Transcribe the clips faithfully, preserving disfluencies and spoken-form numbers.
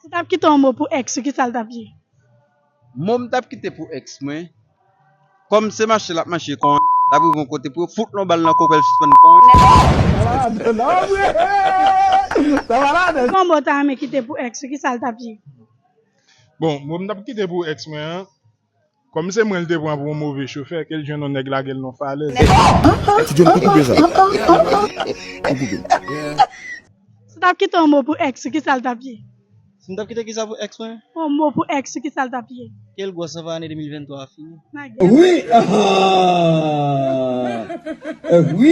Si w t ap kite yon mo pou ex ou, ki sa l t ap ye? Mo m t ap kite pou ex mwen, kòm se mache l ap mache kon, l ap rive yon kote pou yo fout l yon bal nan kò pou l sispann kon. Sa malad, non, vre. Sa malad. Si w t ap kite yon mo, w ta renmen kite pou ex ou, ki sa l t ap ye? Bon, mo m t ap kite pou ex mwen an, kòm se mwen l te pran pou yon move chofè, ke l jwenn yon nèg lage l nan falèz. Ti John, ou koupe sa. Ou koupe. Si w t ap kite yon mo pou ex ou, ki sa l t ap ye? Si m t ap kite kisa pou ex mwen? Yon mo pou ex ou, ki sa l t ap ye? Ke l gwòs anvan ane de mil venntwa a fini. Wi. Wi.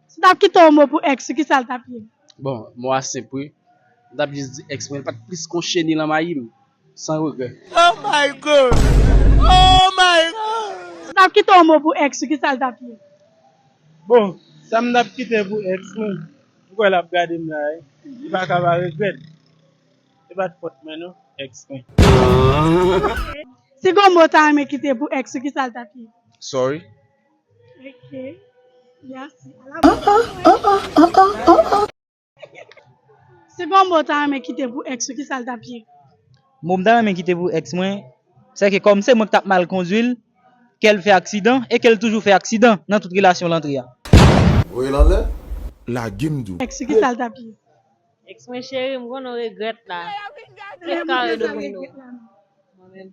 Si w t ap kite yon mo pou ex ou, ki sa l t ap ye? Bon, mo a senp wi. M t ap jis di ex mwen, l pa t plis kon chenil an mayi m. San regrè. Oh my God! Oh my God! Si w t ap kite yon mo pou ex ou, ki sa l t ap ye? Bon, sa m t ap kite pou ex mwen, m kwè l ap gade m la, wi. Li pa ka pa regrèt. Se pa t fòt mwen non, ex mwen. Si gon mo w ta renmen kite pou ex ou, ki sa l t ap ye? Sorry. Ok. Mèsi. Si gon mo w ta renmen kite pou ex ou, ki sa l t ap ye? Mo m ta renmen kite pou ex mwen, se ke kòm se mwen k t ap mal kondwi l, ke l fè aksidan e ke l toujou fè aksidan nan tout relasyon l antre a. Voye l anlè. Lage m di w. Ex ou, ki sa l t ap ye? Ex mwen, cheri, m konnen w regrèt la. Tèt kare domino. Mwen menm.